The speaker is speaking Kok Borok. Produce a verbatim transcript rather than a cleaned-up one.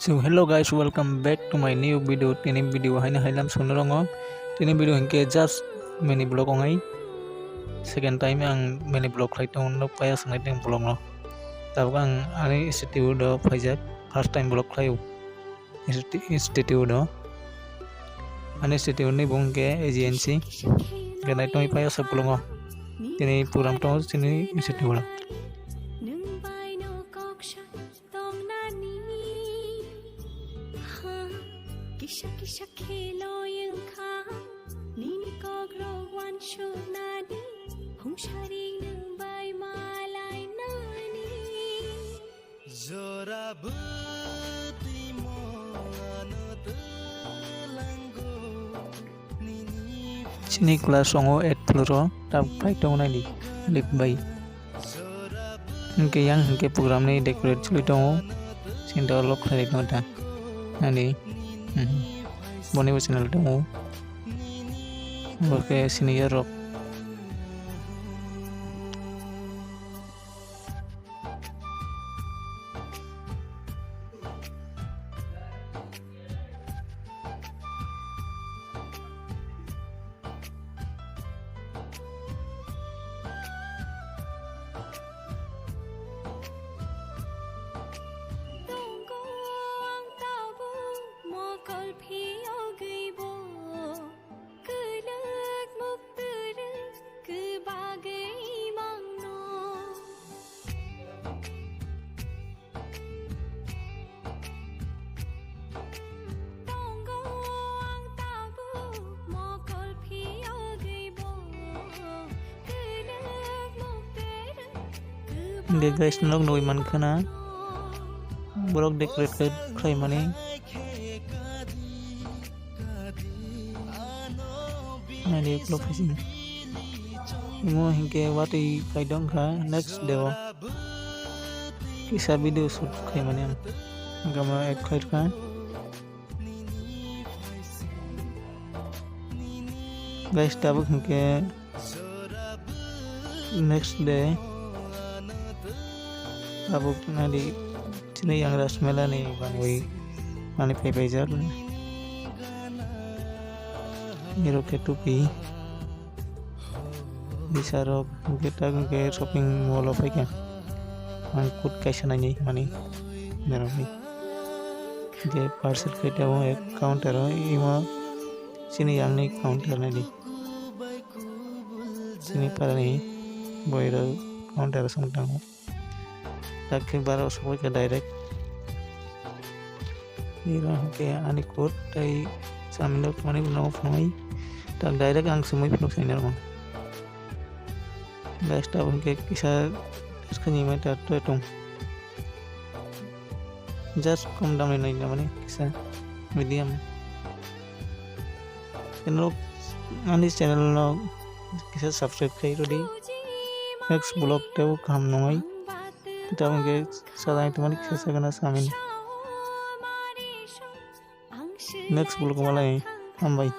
So hello guys, welcome back to my new video. Tini video haino hailam sunu rongo. Tini video hinke just mini vlog ongai. Second time ang mini vlog khlai tong no paya sangai tong vlog no. Tabuk ang ani studio do phaijak, first time vlog khlaio. Insti-, institute o. Ani institute ni bung ke A G N C. Ganai tong pai asap pulungo. Tini program tong sini institute o. Kisa kisa khelo yengkha, nini kok rok wansuk nani, hung sari nung bai malai nani. Jora bwtwi mono twlango nini. Chini class rongo eight floor o tab phai tongo nai di lip bai. Hingke yang hingke program ni decorate choli tongo. Sinta lok khlai tongo ta. Nani. Mhm. Boni bo channel tongo. Bo ke senior rok. Kwlwk muktwrwk kwbagwi mangno. Tongo ang tabuk mokol phiyogwi bo. Kwlwk muktwrwk kwbagwi. Hingke guys, nok nugwi mankha na. Borok decorate khe khlaimani. Nai di ukulok phaising. Imo hingke watwi paidong kha next day o. Kisa video shoot khaimani ang. Hingke amo add khairkha. Guys, tabuk hingke next day tabuk nadi chini yang ras mela ni bangwi mani phai paijak. Nirok khe tupi. Bisarok hingke tak hingke shopping mall o phaikha. Ang kut kaisa naini mani narwkni. Je parcel khe tabuk ek counter o imo chini yang ni counter nai di. Chini parani boirok counter o song tango. Tak khe bara o sogwi kha direct. Iro hwnkhe ani code tei chamino phunukmani ulo phunuknai. Tak direct ang swmui phunuk saina rwmang. Guys, tabuk hwnkhe kisa swkangni mai ta tong. Just kom damni nai mani kisa medium. Norok ani channel no kisa subscribe khai rwdi. Next vlog tebo kaham nungai. Tabuk hwnkhe sajagwi tongmani kisa sagana samin. Next vlog malai hambai.